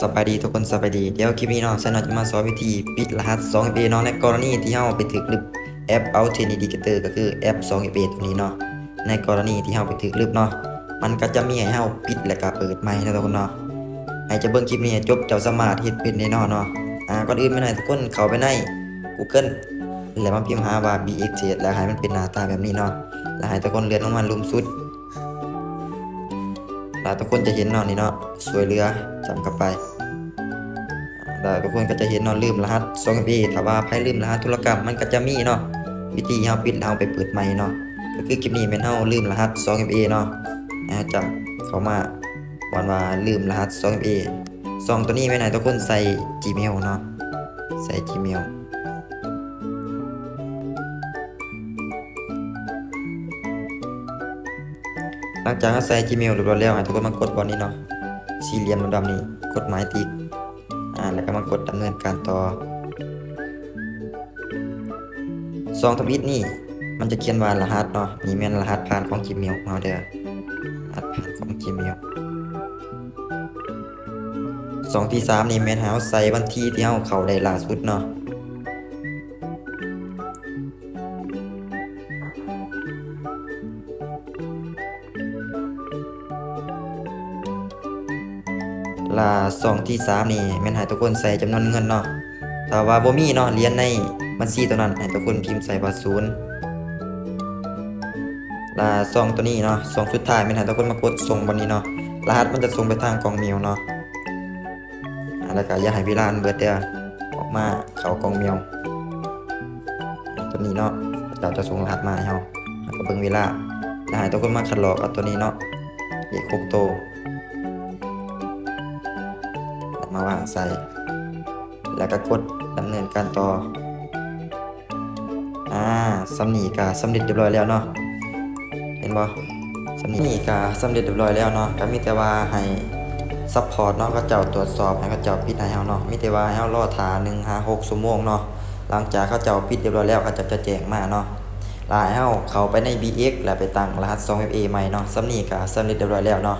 ສະບາຍດີທຸກຄົນ ສະບາຍດີ. ດຽວຄລິບນີ້ເນາະ ຊາຍນ້ອຍຈະມາສອນວິທີປິດລະຫັດສອງເອັຟເອເນາະ ໃນກໍລະນີທີ່ເຮົາໄປຖືກລຶບແອັບ Authenticator ກໍຄືແອັບສອງເອັຟເອໂຕນີ້ເນາະ. ໃນກໍລະນີທີ່ເຮົາໄປຖືກລຶບເນາະ ມັນກໍຈະມີໃຫ້ເຮົາປິດ ແລ້ວກໍເປີດໃໝ່ເນາະທຸກຄົນເນາະ. ໃຫ້ເຈົ້າເບິ່ງຄລິບນີ້ໃຫ້ຈົບ ເຈົ້າສາມາດເຮັດເປັນແນ່ນອນເນາະ. ອາ ກ່ອນອື່ນແມ່ນໃຫ້ທຸກຄົນເຂົ້າໄປໃນ Google ແລ້ວມາພິມຫາວ່າ BX Trade ແລ້ວໃຫ້ມັນເປັນໜ້າຕາແບບນີ້ເນາະ. ແລ້ວໃຫ້ທຸກຄົນເລື່ອນລົງມາລຸ່ມສຸດ ແລ້ວທຸກຄົນຈະເຫັນເນາະ ນີ້ເນາະ ຊ່ວຍເຫຼືອ ຈ້ຳເຂົ້າໄປ. ແລ້ວທຸກຄົນກໍຈະເຫັນເນາະ ລືມລະຫັດສອງເອັຟເອ. ຖ້າວ່າໃຜລືມລະຫັດທຸລະກຳ ມັນກໍຈະມີເນາະ ວິທີເຮົາປິດແລ້ວເຮົາໄປເປີດໃໝ່ເນາະ. ກໍຄືຄລິບນີ້ແມ່ນເຮົາລືມລະຫັດສອງເອັຟເອເນາະ ໃຫ້ເຮົາຈ້ຳເຂົ້າມາ ບ່ອນວ່າລືມລະຫັດສອງເອັຟເອ. ສອງໂຕນີ້ແມ່ນໃຫ້ທຸກຄົນໃສ່ Gmail ເນາະ ໃສ່ Gmail. ຫຼັງຈາກເຮົາໃສ່ Gmail ຮຽບຮ້ອຍແລ້ວ ໃຫ້ທຸກຄົນມາກົດບ່ອນນີ້ເນາະ ສີ່ຫຼ່ຽມດຳໆນີ້ ກົດໝາຍຕິກ ອາ ແລ້ວກໍມາກົດດຳເນີນການຕໍ່. ຊ່ອງທຳອິດນີ້ມັນຈະຂຽນວ່າລະຫັດເນາະ ນີ້ແມ່ນລະຫັດຜ່ານຂອງ Gmail ຂອງເຮົາເດີ ລະຫັດຜ່ານຂອງ Gmail. ຊ່ອງທີສາມນີ້ແມ່ນໃຫ້ເຮົາໃສ່ວັນທີທີ່ເຮົາເຂົ້າໄດ້ລ່າສຸດເນາະ. ລະຊ່ອງທີສາມນີ້ແມ່ນໃຫ້ທຸກຄົນໃສ່ຈຳນວນເງິນເນາະ. ຖ້າວ່າບໍ່ມີເນາະ ຫຼຽນໃນບັນຊີໂຕນັ້ນ ໃຫ້ທຸກຄົນພິມໃສ່ວ່າສູນ. ລະຊ່ອງໂຕນີ້ເນາະ ຊ່ອງສຸດທ້າຍແມ່ນໃຫ້ທຸກຄົນມາກົດສົ່ງບ່ອນນີ້ເນາະ. ລະຫັດມັນຈະສົ່ງໄປທາງກ່ອງເມວເນາະ. ອາ ແລ້ວກໍຢ່າໃຫ້ເວລາມັນເບິດເດີ ອອກມາເຂົ້າກ່ອງເມວ ຕົວນີ້ເນາະ ເຂົາເຈົ້າຈະສົ່ງລະຫັດມາໃຫ້ເຮົາ ເຮົາກໍເບິ່ງເວລາ ແລ້ວໃຫ້ທຸກຄົນມາຄັດລອກເອົາຕົວນີ້ເນາະ ເລກຫົກໂຕ ແລ້ວມາວາງໃສ່ ແລ້ວກໍກົດດຳເນີນການຕໍ່. ອາ ສ່ຳນີ້ກໍສຳເລັດຮຽບຮ້ອຍແລ້ວເນາະ ເຫັນບໍ່? ສ່ຳນີ້ກໍສຳເລັດຮຽບຮ້ອຍແລ້ວເນາະ ກໍມີແຕ່ວ່າໃຫ້ support ເນາະ ເຂົາເຈົ້າຕວດສອບ ໃຫ້ເຂົາເຈົ້າປິດໃຫ້ເຮົາເນາະ. ມີແຕ່ວ່າໃຫ້ເຮົາລໍຖ້າໜຶ່ງຫາຫົກຊົ່ວໂມງເນາະ. ຫຼັງຈາກເຂົາເຈົ້າປິດຮຽບຮ້ອຍແລ້ວ ເຂົາເຈົ້າຈະແຈ້ງມາເນາະ ແລ້ວໃຫ້ເຮົາເຂົ້າໄປໃນ BX ແລ້ວໄປຕັ້ງລະຫັດສອງເອັຟເອໃໝ່ເນາະ. ສ່ຳນີ້ກໍສຳເລັດຮຽບຮ້ອຍແລ້ວເນາະ.